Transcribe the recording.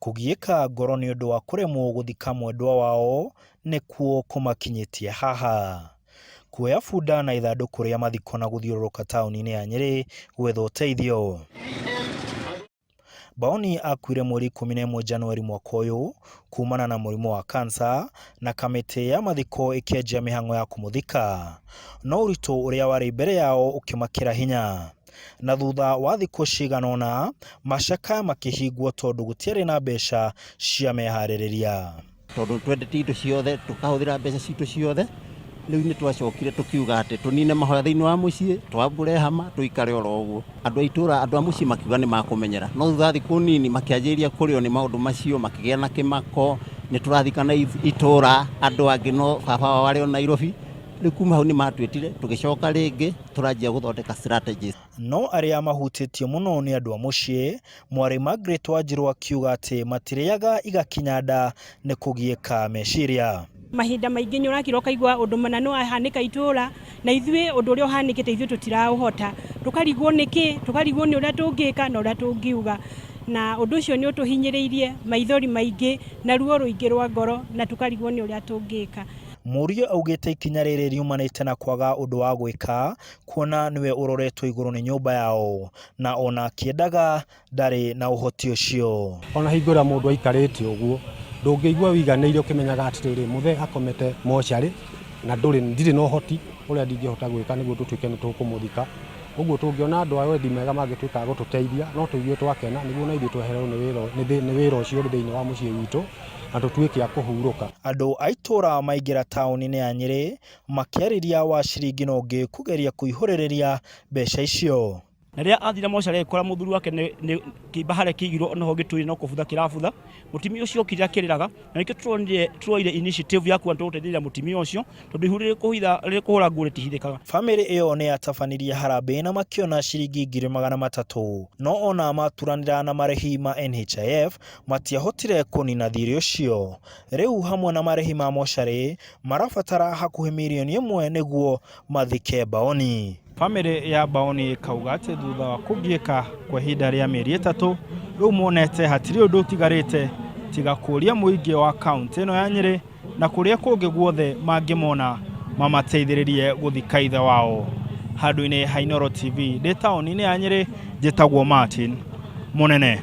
Kũgiĩka ngoro nĩ ũndũ wa kũremwo gũthika mwendwa wao nĩkuo kũmakinyĩtie haha. Kuoya bunda na ithandũkũ rĩa mathiko na gũthiũrũrũka taũni-inĩ ya Nyĩrĩ gwetha ũteithio. Baoni akuire mweri 11 Januari mwaka ũyũ kumana na mũrimũ wa kansa na kamĩtĩ ya mathiko ĩkĩanjia mĩhang'o ya kũmũthika. No ũritũ ũrĩa warĩ mbere yao ũkĩmakĩra hinya. Na thutha wa thikũ cigana ũna, macakaya makĩhingwo tondũ gũtiarĩ na mbeca cia meharĩrĩria. Tondũ twendete indo ciothe, tũkahũthĩra mbeca citũ ciothe, rĩu nĩ twacokire tũkiuga atĩ tũnine mahoya thĩinĩ wa mũciĩ, twambũre hama, tũikare oro ũguo. Andũ a itũra, andũ a mũciĩ makiuga nĩ makũmenyera, no thutha wa thikũ nini makĩanjĩrĩria kũrĩo nĩ maũndũ macio, makĩgĩa na kĩmako, nĩ tũrathikana itũra, andũ angĩ no baba wao arĩ o Nairobi. Rĩu kuma hau nĩ matwĩtire, tũgĩcoka rĩngĩ tũranjia gũthondeka strategies. No arĩa mahutĩtio mũno nĩ andũ a mũciĩ, mwarĩ Margaret Wanjiru akiuga atĩ matirĩaga igakinya nda nĩ kũgiĩka meciria. Mahinda maingĩ nĩ ũrakira ũkaigua ũndũ mũna nĩ wahanĩka itũra, na ithuĩ ũndũ ũrĩa ũhanĩkĩte ithuĩ tũtiraũhota. Tũkarigwo nĩkĩ, tũkarigwo nĩ ũrĩa tũngĩka na ũrĩa tũngiuga. Na ũndũ ũcio nĩ ũtũhinyĩrĩirie, maithori maingĩ na ruo rũingĩ rwa ngoro na tũkarigwo nĩ ũrĩa tũngĩka. Mũriũ augĩte ikinya rĩrĩ riumanĩte na kwaga ũndũ wa gwĩka kuona nĩwe ũroretwo igũrũ nĩ nyũmba yao na ona akĩendaga ndarĩ na ũhoti ũcio. Ona hingo ĩrĩa mũndũ aikarĩte ũguo, ndũngĩigua ũiganĩire ũkĩmenyaga atĩrĩrĩ, mũthee akomete mocarĩ na ndũrĩ, ndirĩ na ũhoti ũrĩa ndingĩhota gwĩka nĩguo tũtuĩke nĩ tũkũmũthika. Ũguo tũngĩona andũ a wendi mwega mangĩtuĩka a gũtũteithia, no tũigue twakena nĩguo ona ithuĩ twehererwo nĩ wĩra ũcio ũrĩ thĩinĩ wa mũciĩ witũ na tũtuĩke a kũhurũka. Andũ a itũũra maingĩra taũni-inĩ ya Nyĩrĩ makĩarĩria wa ciringi na ũngĩ kũgeria kũihũrĩrĩria mbeca icio. Na rĩrĩa athire mocarĩ agĩkora mũthuri wake nĩ kĩimba harĩa kĩigirwo noho gĩtũire no kũbutha kĩrabutha. Mũtumia ũcio okire akĩrĩraga na nĩkĩo tũronire tuoire initiative ya kuga nĩtũgũteithĩrĩria mũtumia ũcio tondũ ihu rĩkũhũra nguo rĩtihithĩkaga. Famĩlĩ ĩyo nĩ yatabanirie harambee na makĩona ciringi 300,000 no ona maturanĩra na marĩhi ma NHIF matiahotire kũnina thiirĩ ũcio. Rĩu hamwe na marĩhi ma mocarĩ marabatara hakuhĩ mirioni ĩmwe nĩguo mathike Mbaoni. Famĩlĩ ya Mbaoni ĩkauga atĩ thutha wa kũgiĩka kwa ihinda rĩa mĩeri 3, rĩu monete hatirĩ ũndũ ũtigarĩte tiga kũria mũingĩ wa kaũntĩ ĩno ya Nyĩrĩ na kũrĩa kũngĩ guothe mangĩmona mamateithĩrĩrie gũthika ithe wao. Handũ-inĩ ha Inooro TV ndĩ taũni-inĩ ya Nyĩrĩ, njĩtagwo Martin Mũnene.